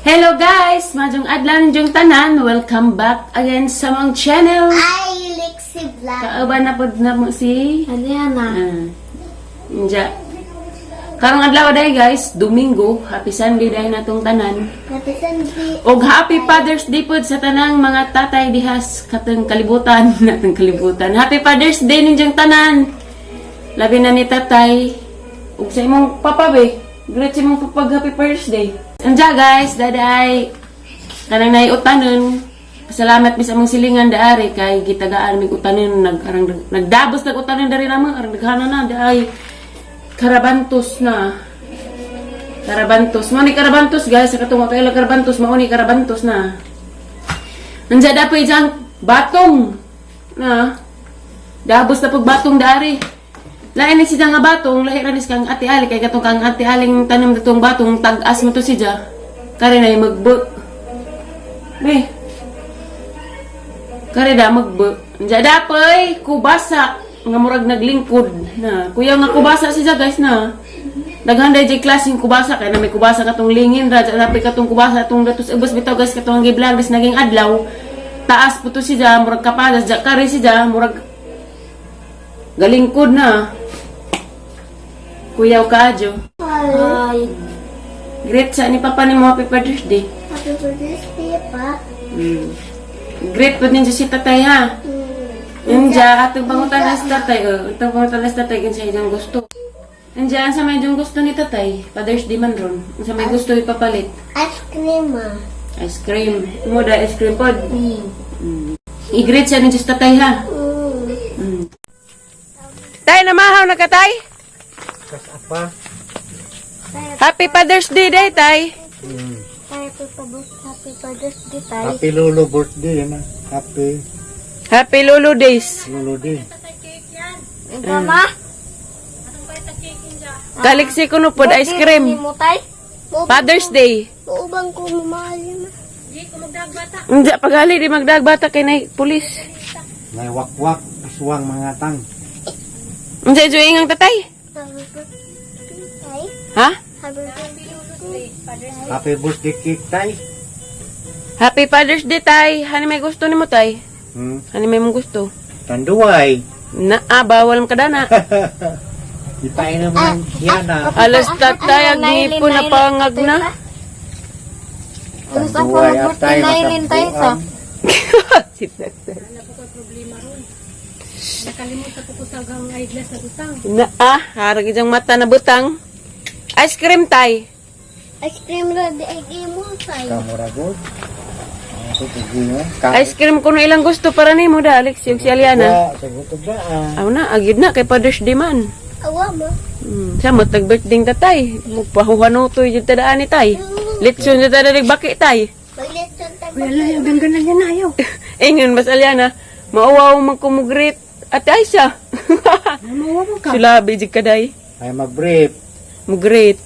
Hello guys! Maayong adlaw ninyong tanan. Welcome back again sa among channel. Ay, Lexi Vlog. Kauban na pod na mo si Aliana. Ah. Inja. Karong adlaw day guys, Domingo, happy Sunday day natong tanan. Happy Sunday. Og happy Father's Day pod sa tanang mga tatay dihas katong kalibutan, natong kalibutan. Happy Father's Day ninyong tanan. Labi na ni tatay. Ug sa imong papa be. Greet sa imong papa, happy Father's Day. Anja guys, daday. Kanang nay utanon. Pasalamat mi sa among silingan daari kay gitagaan mig utanon, nag arang nagdabos nag utanon dari namo, arang daghana na daay. Karabantos na. Karabantos. Mao ni karabantos guys, sa katong kaila karabantos, mao ni karabantos na. Nandiyan da po ijang batong. Na. Dabos na pag batong dari. Lain ni siya nga batong, lahi ra ni kang Ate Ali kay katong kang Ate Aling tanom datong batong tag-as mo to siya. Kare na magbu. Be. Kare da magbu. Nandiyan da po'y kubasa nga murag naglingkod na. Kuya nga kubasa siya guys na. Daghan day jay klaseng kubasa kay na may kubasa katong lingin ra dyan katong kubasa atong datos ubos bitaw guys, katong gi-vlog naging adlaw. Taas po to siya, murag kapadas ja kare siya, murag galingkod na. Kuyaw kaadyo. Hi. Greet sa ni papa ni mo, happy Father's Day. Happy Father's Day pa. Greet po ninyo si tatay ha. Inja, atong pangutan sa tatay. Oh, atong pangutan sa tatay kinsa iyang gusto. Inja, sa may iyang gusto ni tatay. Father's Day man ron. Sa may gusto ipapalit. Ice cream ah. Ice cream. Mo da ice cream pod. I-greet siya ninyo sa tatay ha. Tay, namahaw na ka tay? Kas apa? Happy Father's Day day tay. Happy Father's Day tayo. Happy Lolo birthday yan ah. Happy Happy Lolo Days. Lolo Day. Mama? Kaliksi ko no pod ice cream. Mo tay? Father's Day. Ubang ko mamahal yun. Hindi, pagali di magdag bata kay nay pulis. May wakwak, aswang mga tang. Hindi, jo ingang tatay. Happy birthday tay. Ha? Happy birthday. Happy birthday cake tay. Happy Father's Day tay. Hani may gusto nimo tay? Hmm. Hani may mong gusto? Tanduay. Na, ah, bawal ka dana. Ipain naman yan ah. Alas tatay, agnipo na pangag na. Tanduay atay makabuan. Si tatay. Na, ah, harag ijang mata na butang. Ice cream tay. Ice cream ra di ay mo tay. Kamuragod. Ako tugi mo. Ice cream kuno ilang gusto para nimo da Alex yung si Aliana. Sa gutob na ah. Aw na, agid na kay Father's Day man. Awa mo. Sa mo tag birthday tatay. Magpahuhanutoy jud tadaan ni tay. Litson jud tadaan baki tay. Magletson tayo. Ingon mas Aliana, mauwaw man kumugrit. Ate Aisha. Sulabi jud kaday. Ay mag-brief. Mugrit.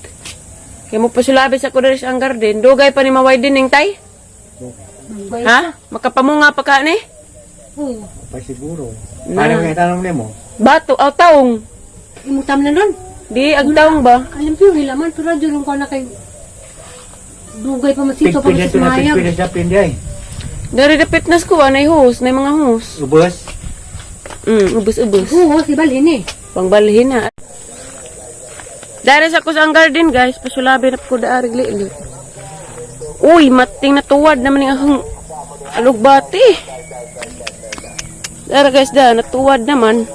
Kaya mo pasulabi sa kudaris ang garden. Dugay pa ni ma-widening tay. Ha? Makapamunga pa ka ni? Pa siguro. Na. Paano kaya tanong nimo? Bato, aw taong. Imutam na nun. Di, ag taong ba? Alam ko yung hilaman, pero radyo ko na kay dugay pa masito pa Pigpin na masis ito na mayag. pigpin na sa pinday. Dari dapit nas ko, anay hose, nay mga hose. Ubos. Ubus-ubus. Oo, si Balhin eh. Pangbalhin na. Dari sa kusang garden, guys. Pasulabi na ko daari gili. Uy, mating natuwad naman yung ahong alugbati. Dara guys, da, natuwad naman.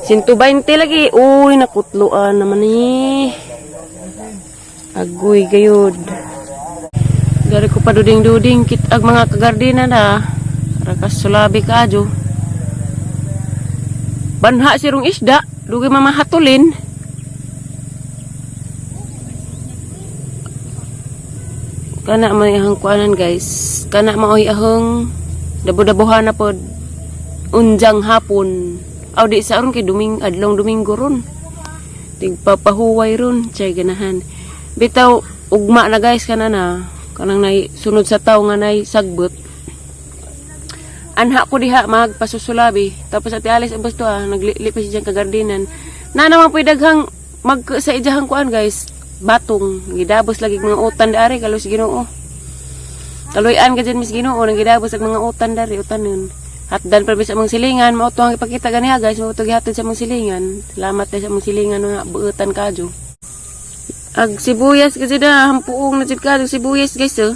120 lagi. Uy, nakutloan naman eh. Agoy, gayod. Dari ko pa duding-duding kit ag mga kagardina na. Rakas sulabi ka adyo. Banha sirong isda, dugi mamahatulin. Kana may ahang kuanan guys. Kana maoy ahang dabo-dabohan na pod unjang hapon. Aw di sa aron kay duming adlong Domingo ron. Tigpapahuway ron, chay ganahan. Bitaw ugma na guys kana na. Kanang nay sunod sa taw nga nay sagbot. Anha ko diha magpasusulabi. Tapos Ate Alice ang basto ah, naglili pa siya kagardinan. Na naman po'y daghang mag sa ijahang kuan guys. Batong gidabos lagi mga utan dari kalos Ginoo. Kaluy-an ka dyan, Miss Ginoo, nang gidabos ang mga utan dari utanon. Hatdan pa sa among silingan, mao to ang ipakita ganiha guys, mao to gihatod sa among silingan. Salamat dahil sa among silingan nga buutan kadyo. Ag sibuyas kasi na, hampuong na jud kadyo sibuyas guys oh.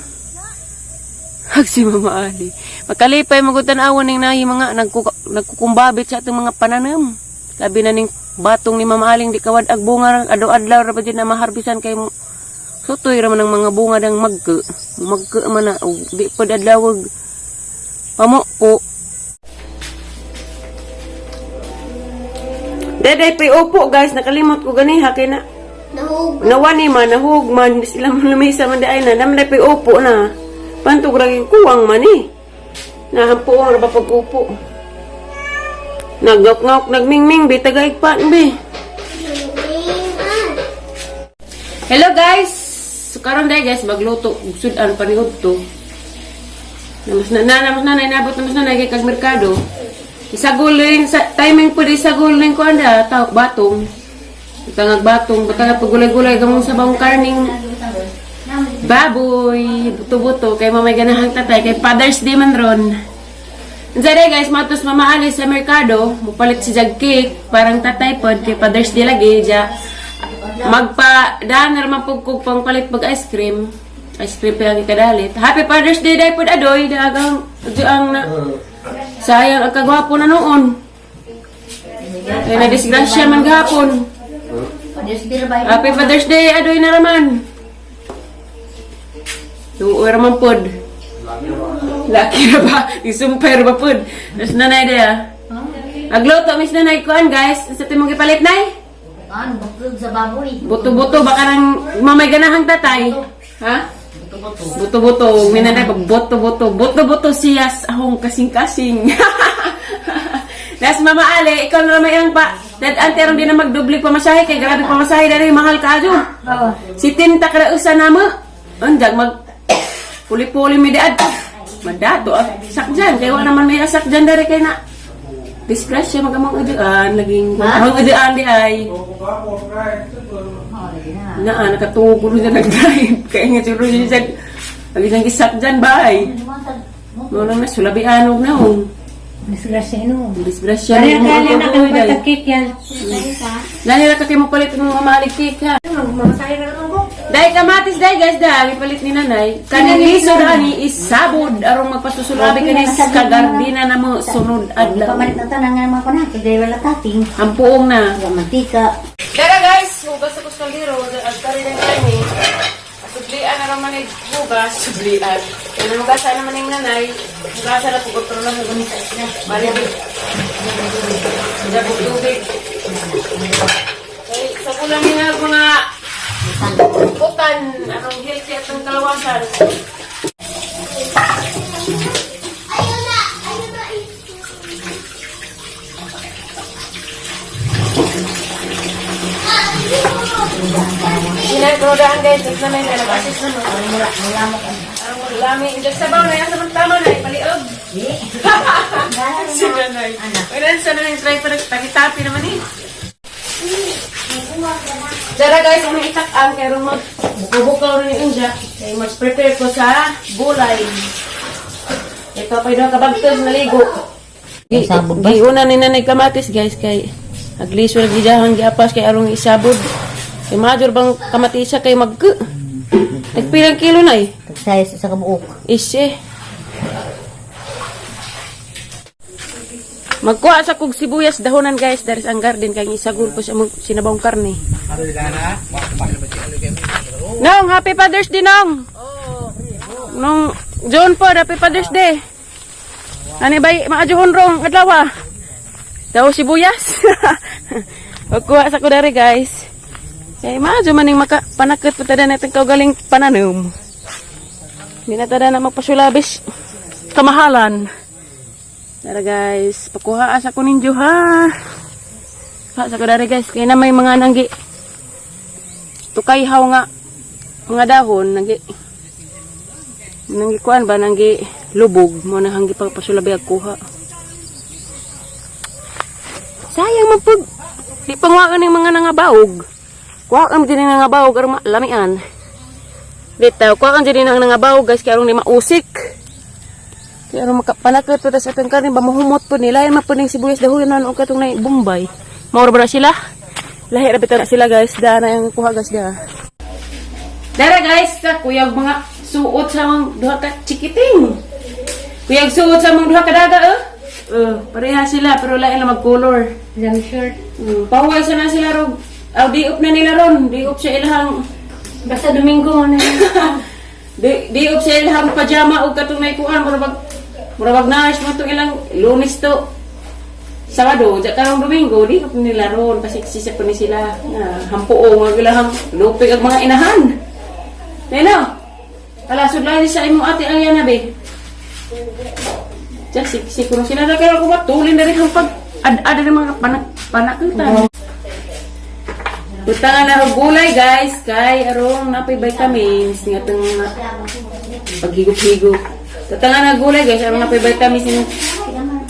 Ag si Mama Ali. Makalipay magutan awan ning nayi mga nagkukumbabit sa atong mga pananam. Labi na ning batong ni Mama Aling di kawad ag bunga ra adlaw-adlaw ra pa jud na maharbisan kay mo sutoy ra man ang mga bunga dang magke. Magke man na og di pod adlaw og pamo po. Daday pay upo guys, nakalimot ko ganiha kay na Nahug. nawani man, nahug man, sila man lumisa man di ay na, namlay pa'y upo na. Pantog raging kuwang man eh. Nahampuong ra ba pag upo. Nagok-ngok, nagmingming, bi, tagaig pa, bi. Hello guys! So karon day guys, magluto, og sudan panihod to. Namas na na, namas na, nainabot namas na, nagay kag merkado. Isagulin, sa timing po di isagulin ko anda, tao, batong. Tangag batong, batang pagulay-gulay, gamong sa bang karning baboy, buto-buto, kay mamay ganahang tatay, kay Father's Day man ron. Unsa day guys, matos mamaali sa merkado, mupalit si Jag cake, parang tatay pod, kay Father's Day lagi, ja. Magpa, daan na naman po kog pang palit pag ice cream. Ice cream pa yung ikadalit. Happy Father's Day day pod adoy, dagang, ang na, sayang ang kagwapo na noon. Kaya na disgrasya man gahapon. Happy Father's Day, adoy na raman. Tuoy raman pod. Laki na ba? Isumpay ra ba pod? Tapos nanay dia. Agluto, miss nanay kuan guys. Sa timong gipalit nay? Ano, buklod sa baboy. Buto-buto baka nang mamay ganahang tatay. Ha? Buto-buto. Buto-buto, may nanay pag buto-buto. Buto-buto siya sa ahong kasing-kasing. Las Mama Ale, ikaw na naman ang pa. Dad ante aron di na magdubli pamasahe kay grabe pamasahe dali mahal kaayo. Oo. Si Tinta kada usa na mo. Unjag mag puli-puli mi daad. Madato ah. Sakjan kay wala naman may sakjan dere kay na. Disgrasya magamang udian laging ang udian di ay. Naa nakatubo rin siya nag-drive. Kaya nga siguro siya lagi siyang gisakjan bay. Mo nang nasulabian og naong. Disgrasya no. Disgrasya Kaya ni kaya mo na kang patakik yan. Dali ra ka kay mo palit ng mga mahalig cake ha. Mamasaya na lang ko. Dahil kamatis dahil guys dahil palit ni nanay. Kaning lisod ani isabod arong magpasusulabi kani sa kagardina na mo sunod adlaw. Pamalit na tanang nga naman ko na, kaya wala tating. Ang puong na. Wala mantika. Tara guys, hugas ako sa kaldero, agkari ng karne. Sublian na raman ay hugas, sublian. Kaya namugasan naman yung nanay, hugasan na pugotro lang hugas. Bali, jabog tubig. Kaya sa kulang nga mga utan, anong healthy at ang kalawasan. Ayun na! Ayun na! Ginagrodaan guys, tapos naman na nag-assist naman. Ang lami, injak sabaw na yan, sa tama na, ipaliog. Si nanay. Wala sa nanay, try pa nagtaki-tapi naman eh. Dara guys, ang itak ang kay mag bukaw ni Inja. Kay mag-prepare ko sa gulay. Ito pa daw kabagtos na ligo. Giuna ni nanay kamatis guys kay agliso lagi jahang giapas kay arong isabod. Kay major bang kamatisa kay magke. Nagpilang kilo na eh. Tagsaya sa kabuok. Isye. Magkuha sa kog sibuyas dahonan guys dari ang garden kay isagol ko sa among sinabawng karne. Nong, happy Father's Day nong. Nong John po, happy Father's Day. Ani bay maajuhon rong adlaw ah. Daw sibuyas. Magkuha sa ko dari guys. Kay maadyo maning maka panakit pa tada natin kaugaling pananom. Hindi na tada na magpasulabis. Kamahalan. Tara guys, pakuha asa ko ninyo ha. Ha sa ko dari guys, kaya na may mga nanggi tukay haw nga mga dahon nanggi nanggi kuan ba nanggi lubog mo na hanggi pagpasulabi ag kuha. Sayang man pag di pangwaan ng mga nangabaog. Kuha kami din nga bawog aron lamian. Dito, kuha kami din nga bawog, guys, kay aron di mausik. Kaya aron makapanakit pa ta sa atong karne ba mahumot po nila. Yan man po ning sibuyas dahuyan na og katong nay Bombay. Maura ba na sila? Lahi ra bitaw na sila, guys. Da na yung kuha, guys, da. Dara, guys, sa kuyag mga suot sa mga duha ka chikiting. Kuyag suot sa mga duha ka daga eh. Pareha sila pero lain lang mag-color. Jam shirt. Pahuway sa na sila rog. Aw diop na nila ron, diop siya ilahang Basta Domingo na yun. diop siya ilahang pajama og katong naikuan murag nurse mo tong ilang Lunes to Sabado, di karong Domingo, di up nila ron pasiksi sa ni sila. Nga, hampuong ang ilahang lupig ang mga inahan. Neno. Ala sudlay sa imong ate Aliana be. Diya, siksi ko na sila na kaya kumatulin na rin ang pag ad-ad ng mga panakutan. Butangan na og gulay, guys, kay arong napay vitamins nga tong paghigop-higop. Tatangan na gulay, guys, arong napay vitamins nga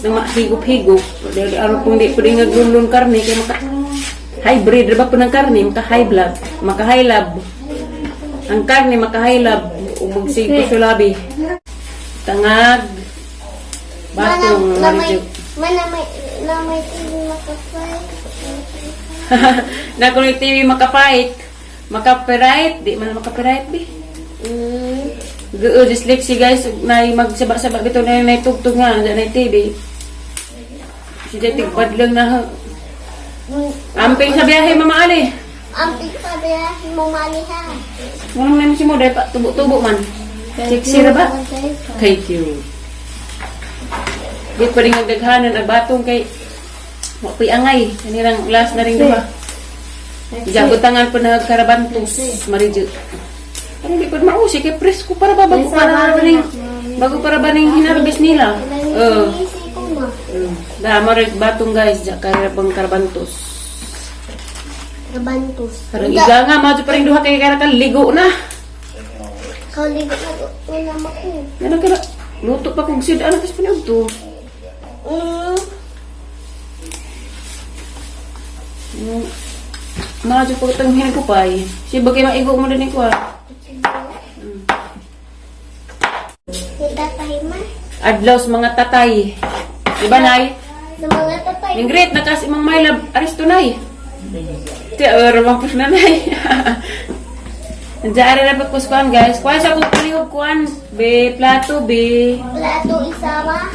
nang mahigop-higop. Dahil aron kung di pwede nga grunlon karne kay maka hybrid ra ba po ng karne, maka high blood, maka high lab. Ang karne maka high lab ug magsig sulabi. Tangag batong Mana may medyo mana may na may TV makapay. Na kung yung TV makapait, makapiright, di man makapiright bi. Goo dyslexia, guys, na magsaba-saba bitaw na yung naitugtog nga na TV. Si Jetig padlang na amping sa biyahe, Mama Ali. Ang sa biyahe mo mali ha. Manong namin si mo dahil pa tubo-tubo man. Sexy ra ba? Thank you. Di pa rin nagdaghanan ang batong kay wapoy angay. Kanirang last na rin duha. Jago tangan po na karabantos, Maridyo. Pero di pa mausi kay presko para ba bago para ba ning hinarbis nila. Oo. Ngisi ko ma. Da marig batong, guys, ja karabang karabantos. Rabantos. Parang iga nga madyo pa rin duha kay kara ka ligo na. Kauligo na una ko. Ano kaya luto pa kog sid ano tas paniud to. Madyo pa itong hinagupay. Si bagay maigo mo din ko ah. Kita tahima. Adlaw sa mga tatay. Di ba, Nay? Sa mga tatay. Ingrid, nakas imong my love, aristo, Nay. Ti ramang pus na, Nay. Andiyan na pagkuskuan, guys. Kuan sa kong palihog kuan. Be, plato, be. Plato isama.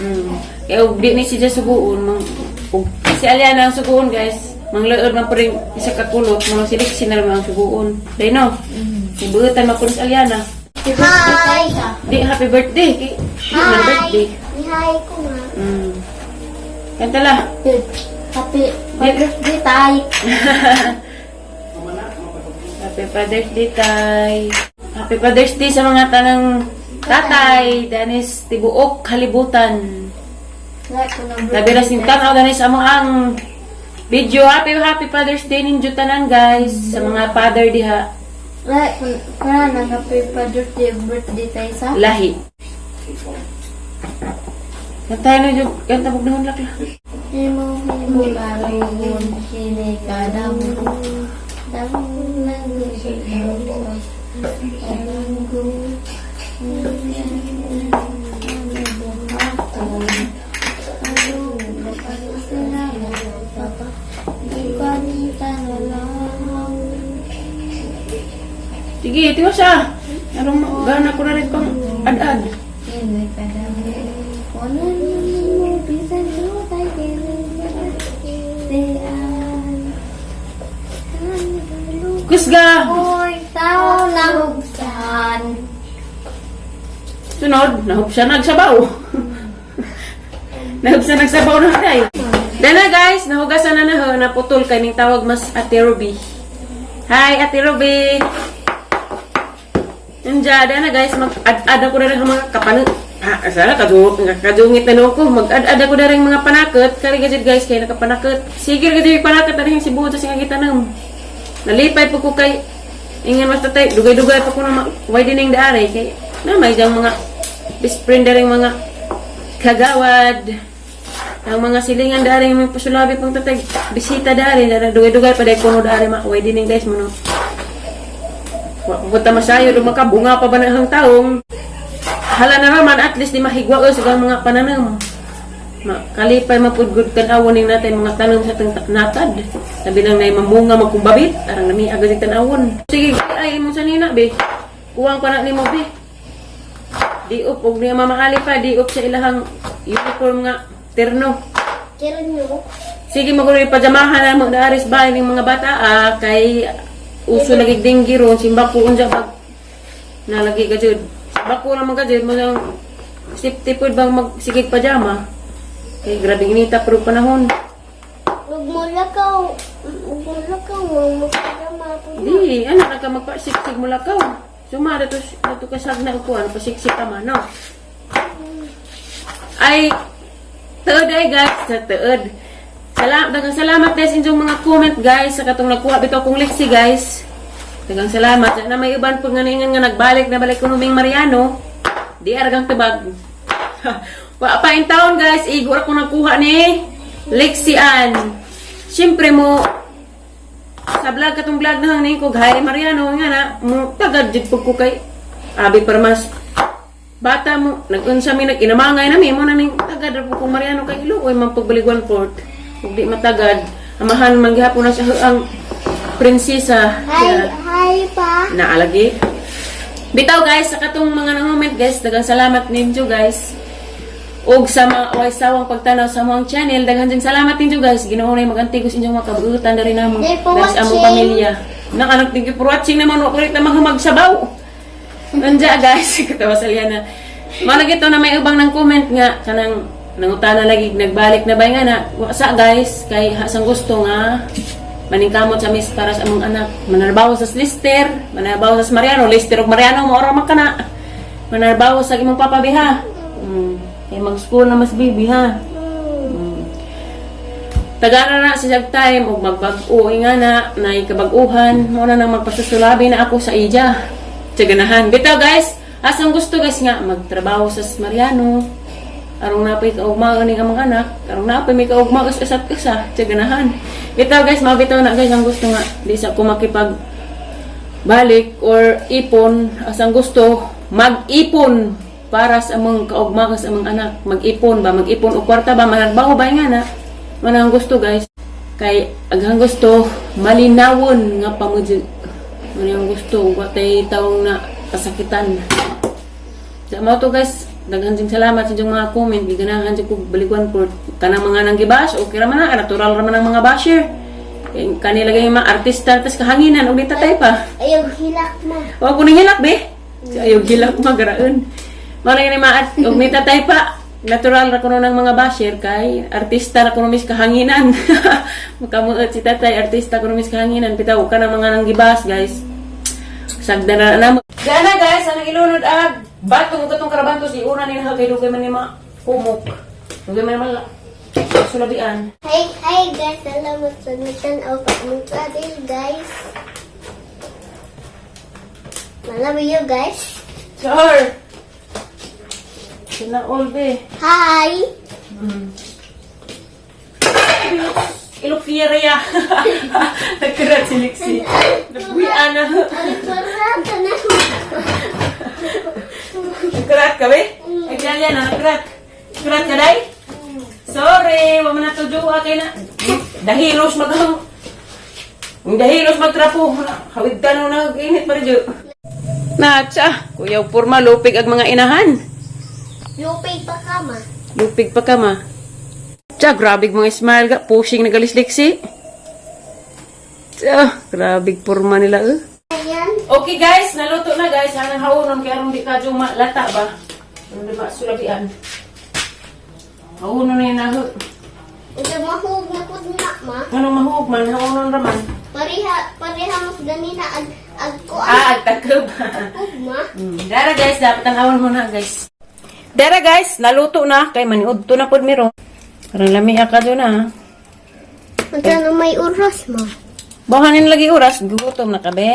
Kaya og di ni siya suguon. Mang, og, si Aliana ang suguon, guys. Manglaod man po rin isa ka kulot. Mga sileksi na naman ang suguon. Dahil no? Ibuutan man po ni si Aliana. Hi. Di, happy birthday. Kay, di man Hi. birthday. Hi ko ma. Kanta la. Happy Father's Day tay. Happy Father's Day, Tay. Happy Father's Day sa mga tanang tatay. Danis tibuok kalibutan. Labi ra sing tanaw danis amo ang video. Happy happy Father's Day ninyo tanan, guys, sa mga father diha. Wala nang happy Father's Day birthday tay sa. Lahi. Kanta na jud, kanta bug nahon lakla. Himo himo karon kini kadam. Dam nang Sige, tiwas ah. Aron gana ko na rin pang ad-ad. Kusga. Hoy, tao nahugsan. Sunod, nahupsa nagsabaw. Nahupsa nagsabaw na kay. Dana, guys, nahugasan na na ho, naputol kay ning tawag mas Ate Ruby. Hi, Ate Ruby. Nanja, dana guys, mag-add-add ako na rin ang mga kapan. Ah, sana kadungit na noon ko. Mag-add-add ako na rin mga panakot. Kari gajud, guys, kay nakapanakot. Sige gajud panakot na rin si buho sa nga gitanong. Nalipay po ko kay ingan mas tatay, dugay-dugay pa ko na widening daari kay na may diyang mga best friend na rin mga kagawad. Ang mga silingan dari may pasulabi pang tatay bisita dari dugay-dugay pa dai kuno dari mga widening, guys mo no. Wa punta masayo do makabunga pa ba na ang taong. Hala na raman, at least di mahigwa ko sa mga pananam. Kalipay mapudgod tanawon ning natin mga tanom sa tang natad. Sabi lang na mamunga magkumbabit, arang nami agad yung tanawon. Sige, ay imong sanina be. Kuwang pa na nimo be. Diop og niya mamaali pa, diop sa ilahang uniform nga terno. Kira nyo. Sige, magulo yung pajamahan na mo naaris ba yung mga bata ah, kay uso lagi dinggi ron, simba ko unja bag nalagi ka jud. Simba ko naman ka jud, mo nang safety pod bang magsigig pajama. Kay grabe inita pero panahon. Huwag mo lakaw. Huwag mo lakaw. Huwag mo pajama. Di, anak ka magpasiksig mo lakaw. Suma, dato, dato ka sagna ko, ano, pasiksik ka man, no? Ay, tuod ay guys, sa tuod. Salamat, daghang salamat guys inyong mga comment guys sa katong nakuha bitaw kong leksi guys. Daghang salamat. Na may uban pud nga ningan nga nagbalik na balik ko Ming Mariano. Di aragang tubag. Wa pa in town guys, igor ako nakuha ni Lexian. Siyempre mo sa vlog katong vlog na hangin ko Harry Mariano nga na mo tagad jud pud ko kay abi parmas bata mo nagunsa mi nag-inamangay na mi mo na ning tagad ra pud kong Mariano kay iluoy man pagbalig one fourth ug di matagad amahan man gihapon na siya ang prinsesa. Hi, hi pa. Naalagi. Bitaw guys, sa katong mga nang-comment guys, daghang salamat ninyo guys. Og sa mga way sawang pagtanaw sa among channel, daghan jud salamat ninyo guys. Ginoo na magantigos inyong mga kabuutan diri namo. Thank you for Dahil sa among watching. pamilya. Nakanak, thank you for watching naman wa kulit na mga magsabaw. Nandya guys, katawa sa liya na. Mga gito na may ubang ng comment nga kanang nangutana lagi nagbalik na ba nga na wa sa guys kay hasang gusto nga maningkamot sa miss para sa among anak manarbaho sa Lister, manarbaho sa Mariano, Lister ug Mariano mo ora man kana manarbaho sa imong papa biha. Kay mag-school na mas bibi ha. Tagara na sa jag time og magbag-o nga na nay kabag-uhan mo na nang magpasusulabi na ako sa ija. Sa ganahan. Bitaw guys, asang gusto guys nga magtrabaho sa Mariano. Arong napay kaugma ni ang mga anak, arong napay may kaugma sa isa't isa, sa ganahan. Bitaw guys, mabitaw na guys ang gusto nga di sa ko makipag balik or ipon asang gusto mag-ipon para sa among kaugma sa among anak, mag-ipon ba, mag-ipon og kwarta ba, managbaho ba nga na manang gusto guys kay aghang gusto malinawon nga pamudyo manang gusto wa tay tawong na kasakitan sa mao to guys, daghan jud salamat sa inyong mga comment, giganahan jud ko baliguan por kanang mga nanggibash, okay ra man na, natural ra man ang mga basher. Kay kanila gay mga artista tas kahanginan og di tatay pa. Ayaw hilak ma. Wa ko ning hilak be. Ayaw gilak magaraon. Mao na gani mga og ni tatay pa. Natural ra kuno ng mga basher kay artista ra kuno mis kahanginan. Makamuot si tatay artista kuno mis kahanginan bitaw ka ng mga nanggibas guys. Sagda na namo. Gana guys, anang ilunod ag bato mo katong karabantos iuna ni na kay dugay man ni ma kumok. Dugay man man sulabian. Hi, hi guys. Salamat sa nagtanaw pa mong channel guys. Love you guys. Char. Sina all be. Hi. Ilok niya. Nagkarat si Lexi. Nagbuyan na. Ay, parata na. Nagkarat ka be? Naglalya na, nagkarat. Nagkarat ka day? Sorry, wa man na to jowa kay na. Dahilos maghang. Ang dahilos magtrapo. Hawid ka na nag-init pa rin jo. Natsa, kuyaw purma, lupig ag mga inahan. Lupay pa ka ma. Lupig pa ka ma. Tsa, grabe mga smile ga. Pushing na galis Lexi. Tsa, grabe purma nila eh. Ayan. Okay guys, naluto na guys. Hanang haunon kay aron di ka juma lata ba. Aron di masulabian. Haunon na yun naho. Ito mahug na po na ma. Anong mahug man, haunon raman. Pareha, pareha mas ganina ag ag ko Ah, agtakab. ug ma. Dara guys, dapat ang hawon mo na guys. Dara guys, naluto na kay maniudto na pud miro. Parang lami ka do na. Unsa na may oras ma? Bahanin lagi oras, gutom na ka be.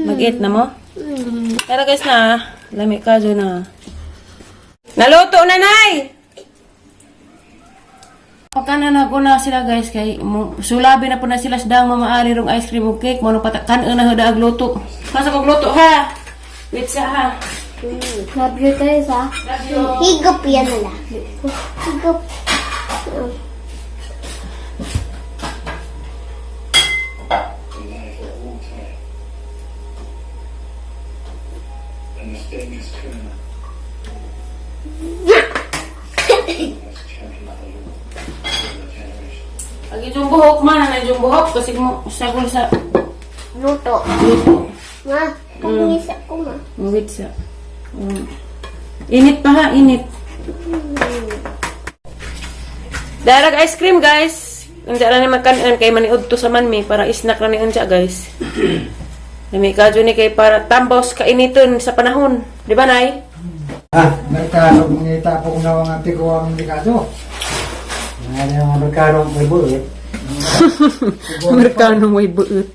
Mag-eat na mo. Tara guys na, lami ka do na. Naluto na nay. Magkanan na ko na sila guys kay sulabi na po na sila sa dang mamaari rong ice cream ug cake mo pata kan na huda ag luto. Masa kog luto ha. Wait sa ha. Love you guys, ha? Higop yan nila. Higop. Ang iyong buhok man na iyong buhok kasi mo sagol sa Luto. luto. Ma, pangisa ko, ma. Wait sa. Init pa ha, init. Darag ice cream guys. Unsa ra ni makan kay maniud to sa man mi para snack ra ni unsa guys. Nami kadyo ni kay para tambos kainiton sa panahon, di ba nay? Ah, Merkado, mangita po kung nawang ate ko ang merkado. Ano yung Amerikano may bulit? Amerikano may buot.